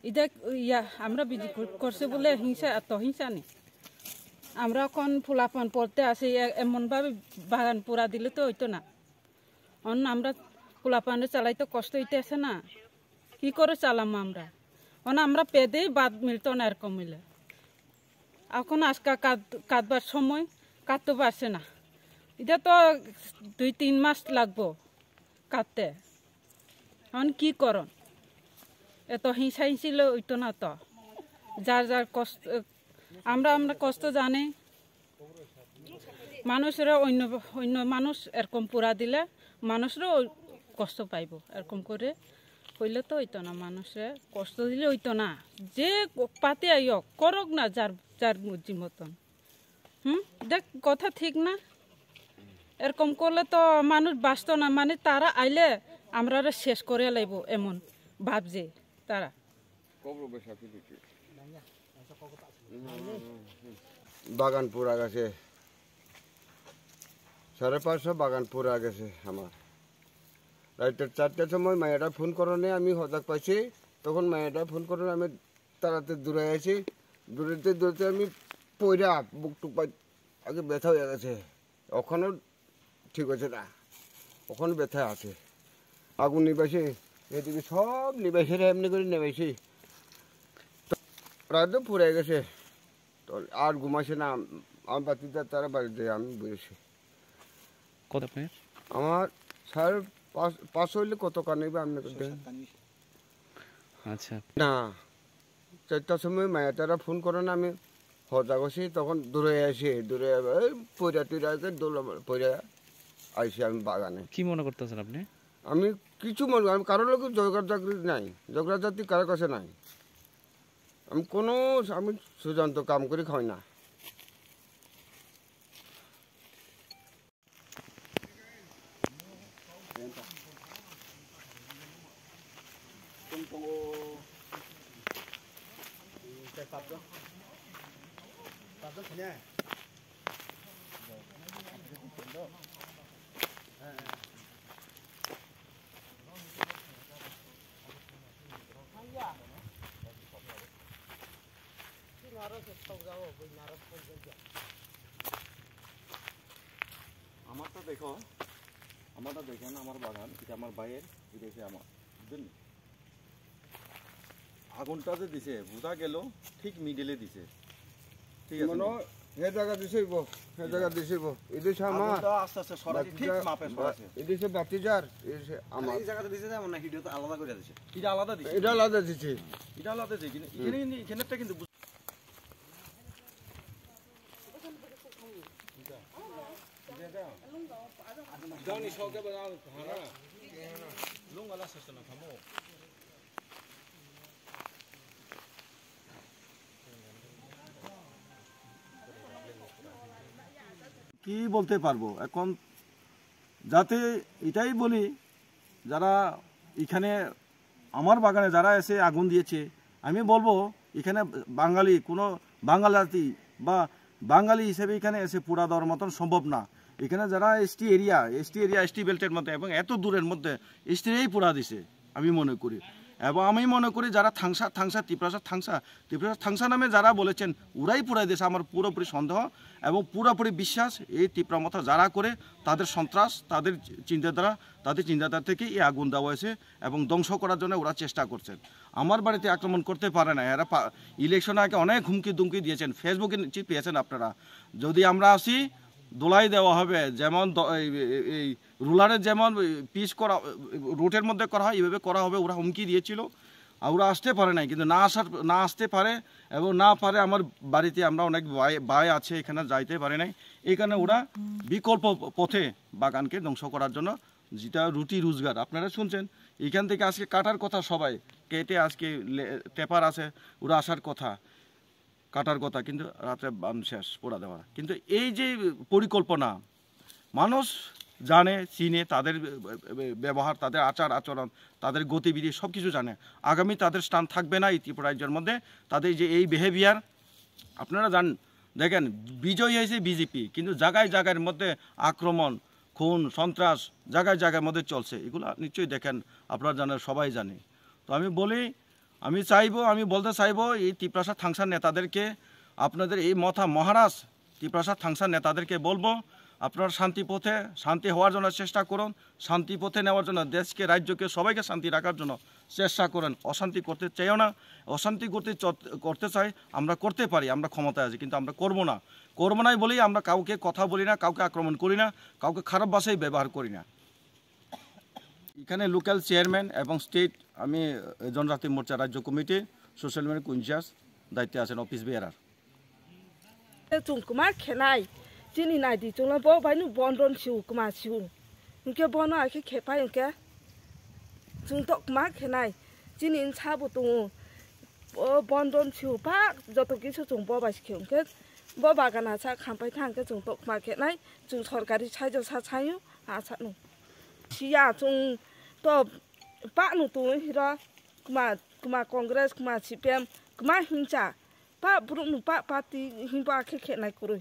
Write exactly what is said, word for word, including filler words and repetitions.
ইদা ইয়া, আমরা বিজি কর-, করছে বলে হিংসা, এত হিংসা নেই। আমরা এখন পোলাপান পড়তে আসি, এ-, এমনভাবে বাগান পুরা দিলে তো হইতো না। অন আমরা পোলাপানে চালাইতে কষ্ট হইতে আছে না, কি করে চালাম আমরা? অন আমরা পেদেই বাদ মিলতো না এরকম হইলে। এখন আজকে কাঁদ, কাঁদবার সময়, কাঁদতে পারছে না। এটা তো দুই তিন মাস লাগবো কাঁদতে। এখন কি করন? এত হিংসা হিংসিলে হইতো না তো। যার যার কষ্ট, আমরা, আমরা কষ্ট জানি। মানুষরা অন্য, অন্য মানুষ এরকম পুরা দিলে মানুষরাও কষ্ট পাইবো। এরকম করে হইলে তো হইতো না, মানুষে কষ্ট দিলে হইতো না। যে পাতি আইও, করুক না যার, যার মর্জি মতন। হুম, দেখ, কথা ঠিক না? এরকম করলে তো মানুষ বাঁচতো না, মানে তারা আইলে আমরারে শেষ করে লাইবো, এমন ভাবছে তারা। বাগান পুরা গেছে, সাড়ে পাঁচশো বাগান পুরা গেছে আমার। রাইতের চারটার সময় মাইয়াটা ফোন করনে আমি হজাক পাইছি, তখন মাইয়াটা ফোন করনে আমি তাড়াতাড়ি দূরে আছি, দূরেতে দূরেতে আমি পইরা বুক টুক পাই আগে ব্যথা হয়ে গেছে, ওখানেও ঠিক হয়েছে না, ওখানে ব্যথা আছে। আগুন নিবাইছে, এদিকে সব নিবাইছে রে, এমনি করে নিবাইছে। তো রাত তো পুড়ে গেছে, তো আর ঘুমাইছে না। আমার বাতিজা তারা বাড়িতে, আমি বসেছি। কত আপনার? আমার সাড়ে পাঁচ, পাঁচ হইলে কত কান হইবে আপনার কাছে? আচ্ছা। না, চারটার সময় মায়া তারা ফোন করে না, আমি হজা গেছি, তখন দূরে আসি, দূরে এই পইরা টইরা আছে, দোলা পইরা আইসি আমি বাগানে। কি মনে করতেছেন আপনি? আমি কিছু মনে, আমি কারোর লোক ঝগড়া ঝাগড়ি নাই, ঝগড়া ঝাটি কারোর কাছে নাই। আমি কোনো, আমি সুজান্ত কাম করে খাই না। আমারটা দেখো, আমারটা দেখেন, আমার বাগান, এটা আমার ভাইয়ের, এটা হচ্ছে আমার, বুঝলেন? আগুনটা যে দিছে, বোঝা গেল ঠিক মিডলে দিছে, ঠিক আছে? মনে হয় হে জায়গা দিছে ইবো, হে জায়গা দিছে ইবো। এই দেশে আমার আগুনটা আস্তে আস্তে সরাইছে, ঠিক বাতিজা-, মাপে বা-, সরাইছে। এই দেশে বাতিজার, এই দেশে আমার। এই জায়গাটা দিছে যেমন না, এটা তো আলাদা করে দিছে। এটা আলাদা দিছে। এটা আলাদা দিছে। এটা আলাদা দিছে, কিন্তু এখানে কিন্তু, এখানে একটা কিন্তু বুঝ- কি বলতে পারবো এখন? যাতে এটাই বলি, যারা এখানে আমার বাগানে যারা এসে আগুন দিয়েছে, আমি বলবো এখানে বাঙালি, কোনো বাঙালি জাতি বা বাঙালি হিসেবে এখানে এসে পোড়া দেওয়ার মতন সম্ভব না। এখানে যারা ST area, ST area, ST বেল্টের মধ্যে এবং এত দূরের মধ্যে এসটিরাই পোড়া দিছে, আমি মনে করি। এবং আমি মনে করি যারা থাংসা, থাংসা, তিপ্রাসা থাংসা, তিপ্রাসা থাংসা নামে যারা বলেছেন, ওরাই পোড়া দিয়েছে, আমার পুরোপুরি সন্দেহ। এবং পুরোপুরি বিশ্বাস, এই তিপ্রা মথা যারা করে, তাদের সন্ত্রাস, তাদের চিন্তাধারা, তাদের চিন্তাধারা থেকে এই আগুন দেওয়া হয়েছে এবং ধ্বংস করার জন্য ওরা চেষ্টা করছেন। আমার বাড়িতে আক্রমণ করতে পারে না, এরা পা-, ইলেকশন আগে অনেক হুমকি দুমকি দিয়েছেন, ফেসবুকে নিশ্চয়ই পেয়েছেন আপনারা। যদি আমরা আসি, দোলাই দেওয়া হবে, যেমন দ-, এই, এই, এই রুলারের যেমন পিচ করা, রুটের মধ্যে করা হয়, এইভাবে করা হবে, ওরা হুমকি দিয়েছিল। আর ওরা আসতে পারে নাই, কিন্তু না আসার, না আসতে পারে এবং না পারে আমার বাড়িতে, আমরা অনেক ভাই, ভাই আছে এখানে, যাইতে পারে নাই। এই কারণে ওরা বিকল্প প-, পথে বাগানকে ধ্বংস করার জন্য, যেটা রুটি রোজগার, আপনারা শুনছেন, এখান থেকে আজকে কাটার কথা সবাই, কেটে আজকে লে-, পেপার আছে, ওরা আসার কথা, কাটার কথা, কিন্তু রাত্রে বাম শেষ, পোড়া দেওয়া। কিন্তু এই যে পরিকল্পনা, মানুষ জানে, চিনে, তাদের ব্যবহার, তাদের আচার আচরণ, তাদের গতিবিধি সব কিছু জানে। আগামী তাদের স্থান থাকবে না এই ত্রিপুরা রাজ্যের মধ্যে। তাদের যে এই বিহেভিয়ার, আপনারা জান, দেখেন, বিজয়ী হয়েছে বিজেপি, কিন্তু জায়গায় জায়গার মধ্যে আক্রমণ, খুন, সন্ত্রাস জায়গায় জায়গার মধ্যে চলছে। এগুলো নিশ্চয়ই দেখেন, আপনারা জানেন, সবাই জানে। তো আমি বলি, আমি চাইবো, আমি বলতে চাইবো এই তিপ্রাসা থাংসা নেতাদেরকে, আপনাদের এই মথা মহারাজ তিপ্রাসা থাংসা নেতাদেরকে বলবো, আপনারা শান্তি পথে, শান্তি হওয়ার জন্য চেষ্টা করুন, শান্তি পথে নেওয়ার জন্য দেশকে, রাজ্যকে, সবাইকে শান্তি রাখার জন্য চেষ্টা করেন। অশান্তি করতে চাইও না, অশান্তি করতে চ-, করতে চাই আমরা, করতে পারি, আমরা ক্ষমতায় আছি, কিন্তু আমরা করব না। করব নাই বলেই আমরা কাউকে কথা বলি না, কাউকে আক্রমণ করি না, কাউকে খারাপ ভাষায় ব্যবহার করি না। এখানে লোকাল চেয়ারম্যান এবং স্টেট, আমি, এ, জনজাতি মোর্চা রাজ্য কমিটি সোশ্যাল মিডিয়া ইনচার্জ দায়িত্বে আছেন, অফিস বেয়ারার। Chwng kwma khenai, chini naidi chwngno bo bai no bondon siu kwma siu. Hinkhe bono akhe khepai hinkhe chwng tok kwma khenai, chini bwsa bo tongo. O bondon siu pak joto kisa chwng bo bai se khe hinkhe bo bagana sa khampai thang khe chwng tok kwma khenai, chwng sorkari saijo sa saio. Asano. Siya chwng to pakno twi hiro, kwma, kwma Congress, kwma C P M, kwma himsa. Pa borokno pa party himba khe khenai kwrwi.